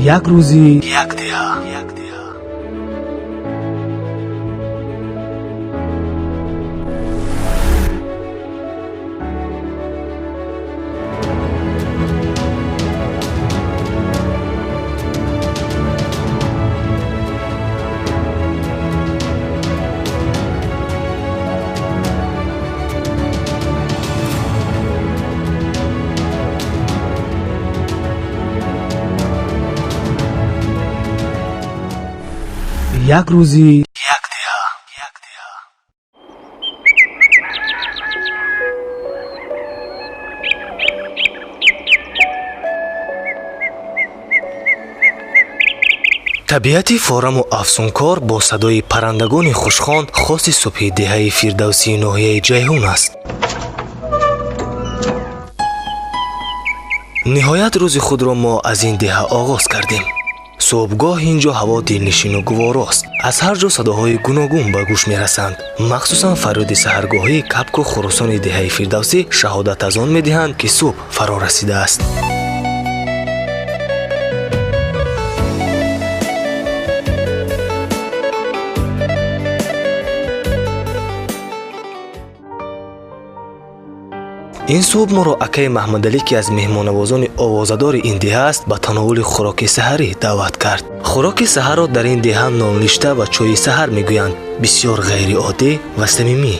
Як рӯзи як деҳа. Як рӯзи як деҳа. Табиати фораму афсункор бо садои паррандагони хушхон хоси субҳи деҳаи Фирдавсии ноҳияи Ҷайҳун аст. Ниҳоят, рӯзи худро мо аз ин деҳа оғоз кардем. Субҳгоҳ ин ҷо ҳаво дилнишину гуворост. Аз ҳар ҷо садоҳои гуногун ба гӯш мерасанд. Махсусан фарёди саҳаргоҳии капку хурусони деҳаи Фирдавсӣ шаҳодат аз он медиҳанд, ки субҳ фаро расидааст. Ин субҳ моро акаи Маҳмадалӣ, ки аз меҳмоннавозони овозадори ин деҳа аст, ба тановули хӯроки саҳарӣ даъват кард. Хӯроки саҳарро дар ин деҳа нонлишта ва чойи саҳар мегӯянд. Бисёр ғайриоддӣ ва самимӣ.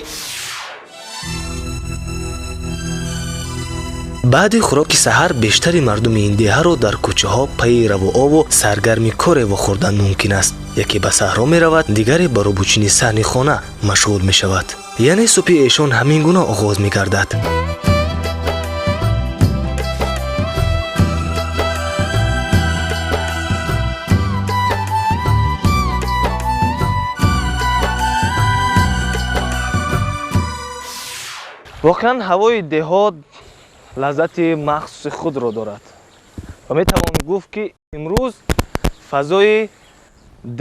Баъди хӯроки саҳар бештари мардуми ин деҳаро дар кӯчаҳо пайи равуову саргарми коре вохӯрдан мумкин аст. Яке ба саҳро меравад, дигаре ба рӯбучини саҳни хона машғул мешавад. Яъне субҳи эшон ҳамин гуна оғоз мегардад. Воқеан, ҳавои деҳот лаззати махсуси худро дорад ва метавон гуфт, ки имрӯз фазои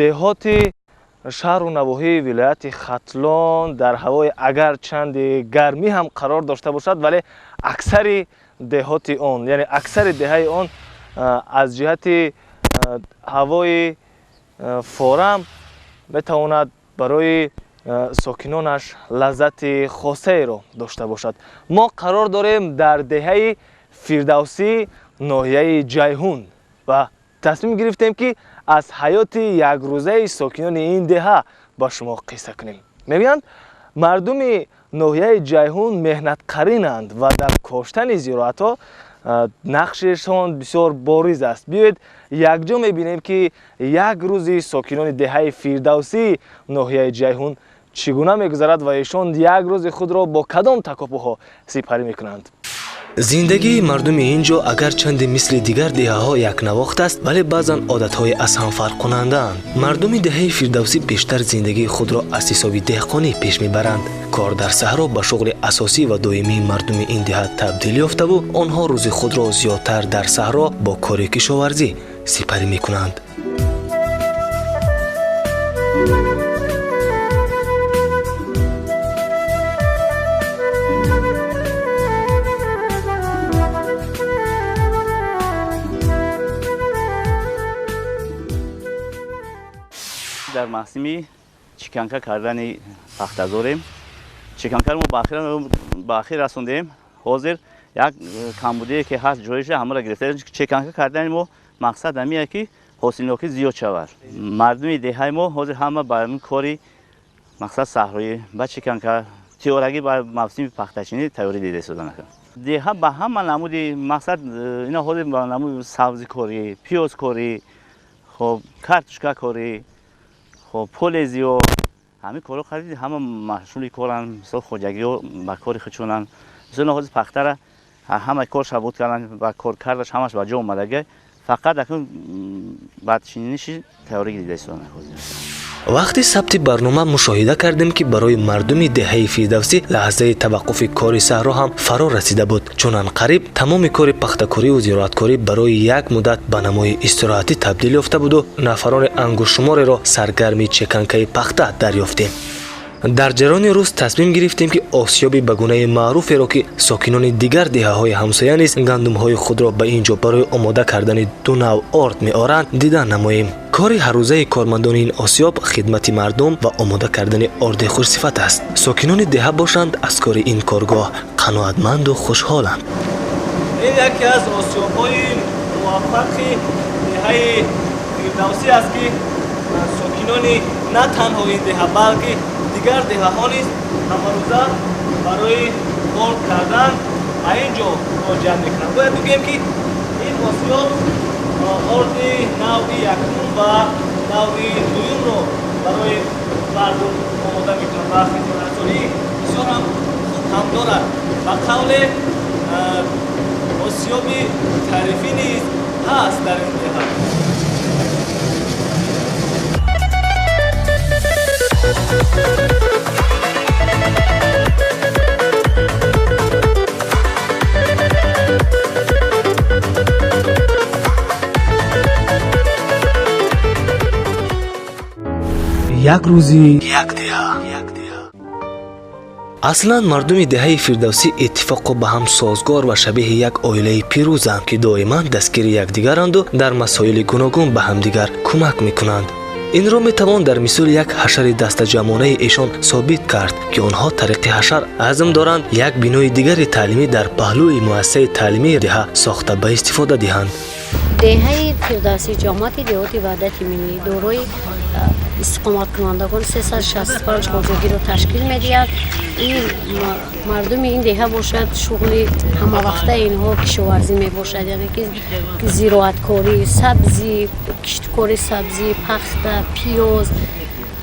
деҳоти шаҳру навоҳии вилояти Хатлон дар ҳавои агарчанде гармӣ ҳам қарор дошта бошад, вале аксари деҳоти он, яъне аксари деҳаи он, аз ҷиҳати ҳавои форам метавонад барои сокинонаш лаззати хосаеро дошта бошад. Мо қарор дорем дар деҳаи Фирдавсӣ ноҳияи Ҷайҳун ва тасмим гирифтем, ки аз ҳаёти якрӯзаи сокинони ин деҳа ба шумо қисса кунем. Мегӯянд, мардуми ноҳияи Ҷайҳун меҳнатқаринанд ва дар коштани зироатҳо нақшашон бисёр бориз аст. Биёед, якҷо мебинем, ки як рӯзи сокинони деҳаи Фирдавсии ноҳияи Ҷайҳун чӣ гуна мегузарад ва эшон як рӯзи худро бо кадом такопӯҳо сипарӣ мекунанд. Зиндагии мардуми ин ҷо агарчанде мисли дигар деҳаҳо якнавохт аст, вале баъзан одатҳои аз ҳам фарқкунандаанд. Мардуми деҳаи Фирдавсӣ бештар зиндагии худро аз ҳисоби деҳқонӣ пеш мебаранд. Кор дар саҳро ба шуғли асосӣ ва доимии мардуми ин деҳа табдил ёфтаву онҳо рӯзи худро зиёдтар дар саҳро бо кори кишоварзӣ сипарӣ мекунанд. Дар мавсими чеканка кардани пахтазорем. Чеканкаро мо ба ахир расондем. Ҳозир як камбудие ки ҳаст, ҷоиша ҳамаро гирифта. Чеканка кардани мо мақсад ҳамие, ки ҳосилнокӣ зиёд шавад. Мардуми деҳаи мо ҳозир ҳама ба ин кори мақсад саҳроӣ, ба чеканка, тиёрагӣ ба мавсими пахтачинӣ тайёрӣ дида истода. Деҳа ба ҳама намуди мақсад ина ҳозир ба намуди сабзикорӣ, пиёзкорӣ, хоб, картошкакорӣ, хоб, полезиё, ҳамин корҳо қариб ҳама машғули коранд. Мисол, хоҷагиҳо ба кори худшонанд. Мисол, ҳозир пахтара ҳама кор шабуд карданд ва коркардаш ҳамаш ба ҷо омадага. Фақат акнун ба чиниши тайёрӣ дида истодаанд ҳозир. Вақти сабти барнома мушоҳида кардем, ки барои мардуми деҳаи Фирдавсӣ лаҳзаи таваққуфи кори саҳро ҳам фаро расида буд, чунан қариб тамоми кори пахтакорию зироаткорӣ барои як муддат ба намои истироҳатӣ табдил ёфта буду нафарони ангуштшумореро саргарми чеканкаи пахта дарёфтем. Дар ҷараёни рӯз тасмим гирифтем, ки осиёби ба гунаи маъруферо, ки сокинони дигар деҳаҳои ҳамсоя низ гандумҳои худро ба ин ҷо барои омода кардани ду навъ орд меоранд, дидан намоем. Кори ҳаррӯзаи кормандони ин осиёб хидмати мардум ва омода кардани орди хушсифат аст. Сокинони деҳа бошанд, аз кори ин коргоҳ қаноатманду хушҳоланд. Ин яке аз осиёбҳои муваффақи деҳаи Фирдавсӣ аст, ки сокинони на танҳо ин деҳа, балки дигар деҳаҳо низ ҳамарӯза барои орд кардан ба ин ҷо муроҷиат мекунанд. Бояд бигӯем, ки ин осиёб орди навъи якум ва навъи дуюмро барои мардум омода мекунад ва хизматрасонии бисёр ҳам хуб ҳам дорад. Ба қавле, осиёби таърифӣ низ ҳаст дар ин деҳа. Як рӯзи як деҳа. Аслан мардуми деҳаи Фирдавсӣ иттифоқу ба ҳам созгор ва шабеҳи як оилаи пирӯзанд, ки доиман дастгири якдигаранду дар масоили гуногун ба ҳамдигар кӯмак мекунанд. Инро метавон дар мисоли як ҳашари дастаҷамъонаи эшон собит кард, ки онҳо тариқи ҳашар азм доранд як бинои дигари таълимӣ дар паҳлӯи муассисаи таълимии деҳа сохта ба истифода диҳанд. Деҳаи Фирдавсӣ, ҷамоати деҳоти Ваҳдати Миллӣ, дорои истиқоматкунандагон 365 хоҷагиро ташкил медиҳад. Ин мардуми ин деҳа бошад, шуғли ҳамавақтаи инҳо кишоварзӣ мебошад, яъне ки зироаткорӣ, сабзӣ, киштукори сабзӣ, пахта, пиёз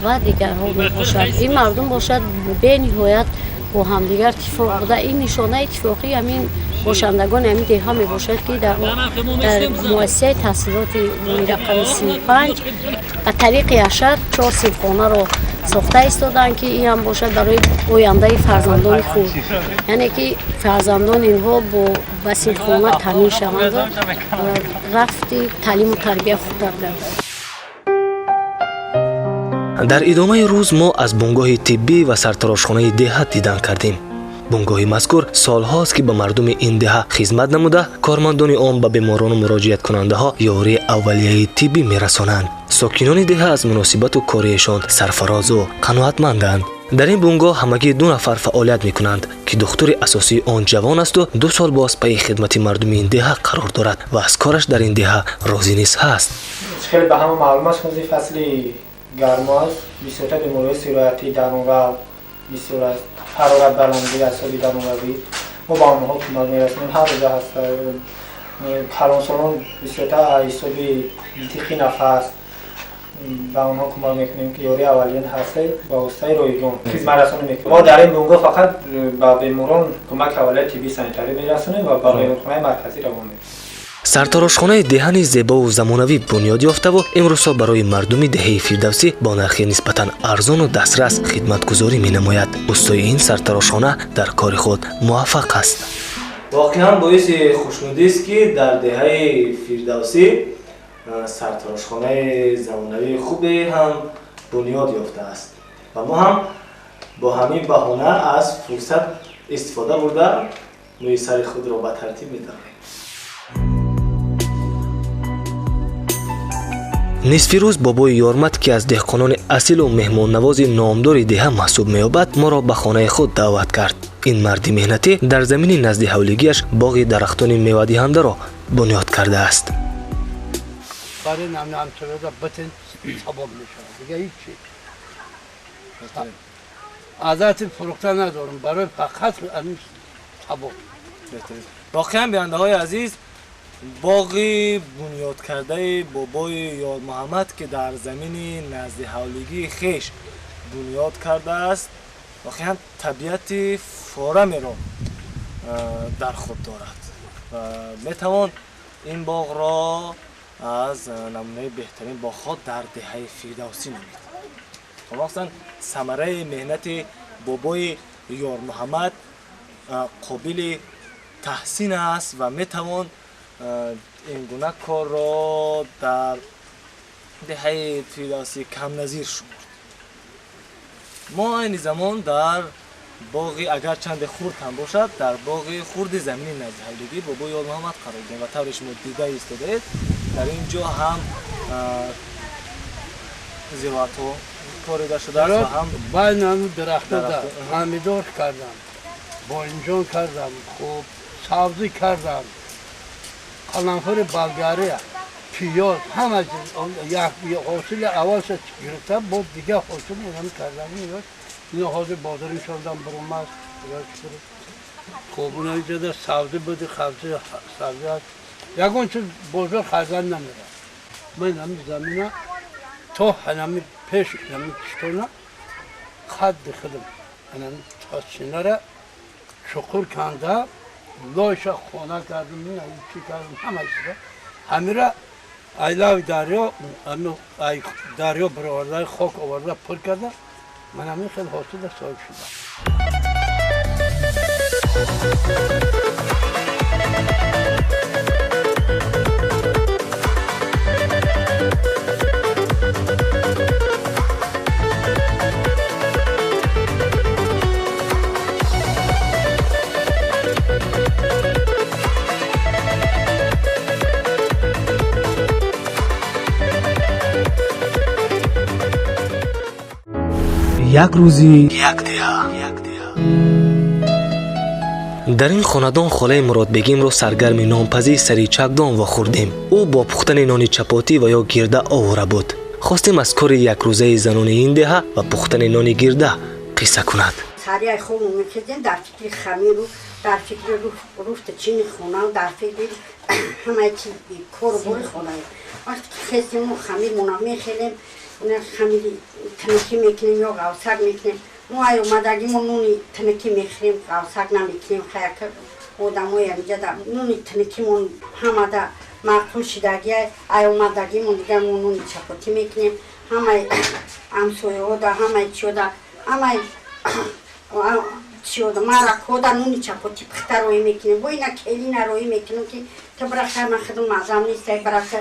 ва дигарҳо мебошад. Ин мардум бошад, бениҳоят бо ҳамдигар иттифоқ буда. Ин нишонаи иттифоқии ҳамин бошандагони ҳамин деҳа мебошад, ки дар муассисаи таҳсилоти рақами 35 ба тариқи ҳашар чор синфхонаро сохта истоданд, ки ин ҳам бошад барои ояндаи фарзандони худ, яъне ки фарзандони инҳо ба синфхона таъмин шаванду рафти таълиму тарбия хубтар гардад. Дар идомаи рӯз мо аз бунгоҳи тиббӣ ва сартарошхонаи деҳа дидан кардем. Бунгоҳи мазкур солҳост, ки ба мардуми ин деҳа хизмат намуда, кормандони он ба беморону муроҷиаткунандаҳо ёрии аввалияи тиббӣ мерасонанд. Сокинони деҳа аз муносибату кори эшон сарфарозу қаноатманданд. Дар ин бунгоҳ ҳамагӣ ду нафар фаъолият мекунанд, ки духтури асосии он ҷавон асту 2 сол боз пайи хидмати мардуми ин деҳа қарор дорад ва аз кораш дар ин деҳа розӣ низ ҳаст. Хеле ба ҳама маълум аст, ҳозир фасли гармо аст, бисёртар бемориҳои сироятӣ, дарунрав бисёр аст, ҳарорат баландӣ, асоби дарунравӣ. Мо ба онҳо кӯмак мерасонем. Ҳар рӯза ҳаст. Калонсолон бисёртар ҳисоби тиқи нафас ба онҳо кӯмак мекунем, ки ёрии аввалин ҳаста ба воситаи ройгон хизматрасонӣ мекунем. Мо дар ин бунгоҳ фақат ба беморон кӯмаки аввалияи тиббии санитарӣ мерасонем ва ба беморхонаи марказӣ равон мекунем. Сартарошхонаи деҳа низ зебову замонавӣ бунёд ёфтаву имрӯзҳо барои мардуми деҳаи Фирдавсӣ бо нархи нисбатан арзону дастрас хидматгузорӣ менамояд. Устои ин сартарошхона дар кори худ муваффақ аст. Воқеан боиси хушнудист, ки дар деҳаи Фирдавсӣ сартарошхонаи замонавии хубе ҳам бунёд ёфтааст ва мо ҳам бо ҳамин баҳона аз фурсат истифода бурда мӯи сари худро ба тартиб медорем. Нисфи рӯз бобои Ёрмат, ки аз деҳқонони асилу меҳмоннавози номдори деҳа маҳсуб меёбад, моро ба хонаи худ даъват кард. Ин марди меҳнатӣ дар замини назди ҳавлигиаш боғи дарахтони мевадиҳандаро бунёд кардааст. Барои намнамчарода битин сабоб мешавад, дига ҳичи. Азати фурӯхта надорам, барои фақат сабоб. Воқеан, бинандаҳои азиз, боғи бунёдкардаи бобои Ёрмуҳаммад, ки дар замини назди ҳавлигии хеш бунёд кардааст, воқеан табиати форамеро дар худ дорад ва метавон ин боғро аз намунаи беҳтарин боғҳо дар деҳаи Фирдавсӣ номид. Махсусан самараи меҳнати бобои Ёрмуҳаммад қобили таҳсин аст ва метавон ин гуна корро дар деҳаи Фирдавсӣ камназир шумурд. Мо айни замон дар боғи, агарчанде хурд ҳам бошад, дар боғи хурди замини назди ҳавлигии бобои Ёрмуҳаммад қарор дорем ва тавре шумо дида истодаед, дар ин ҷо ҳам зироатҳо корида шудааст ва ҳам байни дарахтода помидор кардам, боинҷон кардам, хуб сабзӣ кардам, қаламфури болгария, пиёз, ҳама чиз. Як ҳосили аввалша гирифта, бо дигар ҳосил инам кардам. Ино ҳозир бозори шодам баромад. Хуб, уна инҷода сабзӣ буди, сабзӣ аст. Ягон чиз бозор харидан намерад. Ман ҳамин замина то ҳанами пеш ҳамин киштона қадди худам ҳанами тосинара чуқур канда, лойша хона кардам, чӣ кардам, ҳама чиза. Ҳамира айлави дарё, дарё бароварда, хок оварда, пур карда, ман ҳамин хел ҳосила соҳиб шудам. Як рӯзи як деҳа. Дар ин хонадон холаи Муродбегимро саргарми нонпазии сари чакдон вохӯрдем. Ӯ бо пухтани нони чапотӣ ва ё гирда овора буд. Хостем аз кори якрӯзаи занони ин деҳа ва пухтани нони гирда қисса кунад. Сарияи хобу мекардем, дар фикри хамиру, дар фикри руфту чини хона, дар фикри ҳамаи чиз, кору бори хона. Вақте ки хестему хамирмона мехелем, хамири тинакӣ мекунем ё ғавсак мекунем. Мо ай омадагимо нуни тинакӣ мехӯрем, ғавсак намекунем. Хаяка одамои ҳамиҷада нуни тинакимон ҳамада маъқул шидагиай. Ай омадагимон дигар мо нуни чапотӣ мекунем. Ҳамаи ҳамсояҳода, ҳамаи чиёда, ҳамаи чиёда, маракҳода нуни чапотӣ пухта роҳӣ мекунем. Бо ина келина роҳӣ мекунем, ки ту бираха, ман худам мазам нест, ай бираха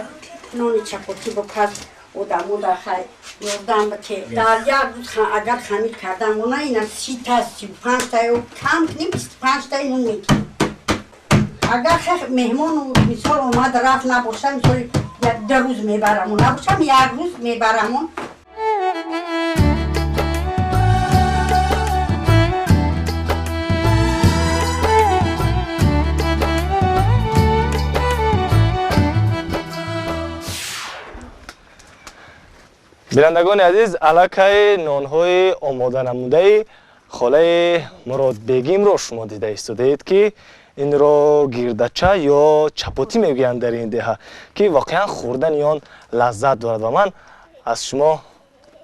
нони чапотӣ бипаз, одамода хай ёрдам бите. Дар як рӯз агар хамир кардам, она ина 30-та, 35-та ё кам кунем, 25-таи нун мекунем. Агар меҳмону мисол омад рафт набошам, мисол як ду рӯз мебарамон, набошам як рӯз мебарамон. Бинандагони азиз, аллакай нонҳои омоданамудаи холаи Муродбегимро шумо дида истодаед, ки инро гирдача ё чапотӣ мегӯянд дар ин деҳа, ки воқеан хӯрдани он лаззат дорад ва ман аз шумо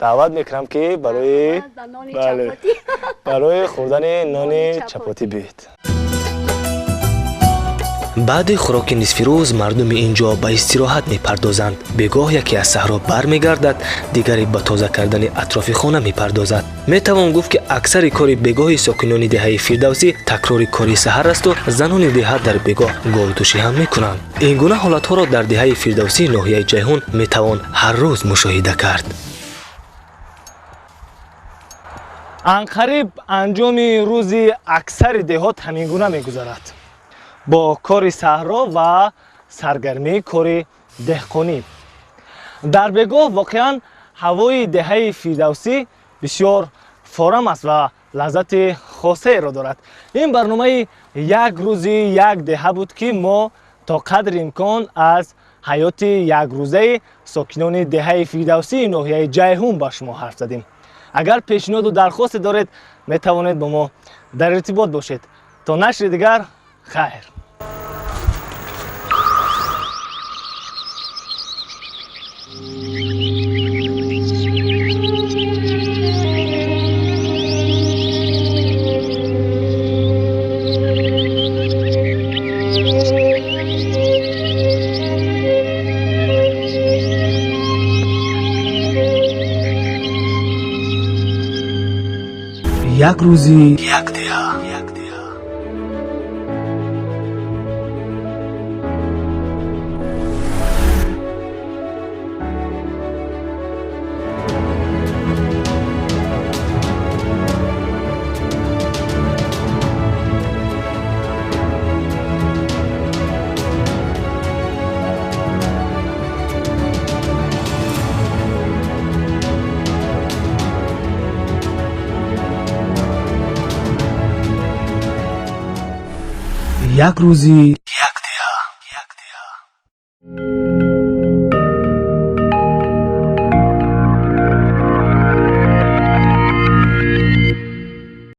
даъват мекунам, ки барои хӯрдани нони чапотӣ биёед. Баъди хӯроки нисфирӯз мардуми ин ҷо ба истироҳат мепардозанд. Бегоҳ яке аз саҳро бармегардад, дигаре ба тоза кардани атрофи хона мепардозад. Метавон гуфт, ки аксари кори бегоҳи сокинони деҳаи Фирдавсӣ такрори кори саҳар асту занони деҳа дар бегоҳ говдӯшӣ ҳам мекунанд. Ин гуна ҳолатҳоро дар деҳаи Фирдавсии ноҳияи Ҷайҳун метавон ҳар рӯз мушоҳида кард. Анқариб анҷоми рӯзи аксари деҳот ҳамин гуна мегузарад, бо кори саҳро ва саргармии кори деҳқонӣ. Дар бегоҳ воқеан ҳавои деҳаи Фирдавсӣ бисёр форам аст ва лаззати хосаеро дорад. Ин барномаи як рӯзи як деҳа буд, ки мо то қадри имкон аз ҳаёти якрӯзаи сокинони деҳаи Фирдавсии ноҳияи Ҷайҳун ба шумо ҳарф задем. Агар пешниҳоду дархосте доред, метавонед бо мо дар иртибот бошед. То нашри дигар, хайр. Як рӯзи як деҳа. Як рӯзи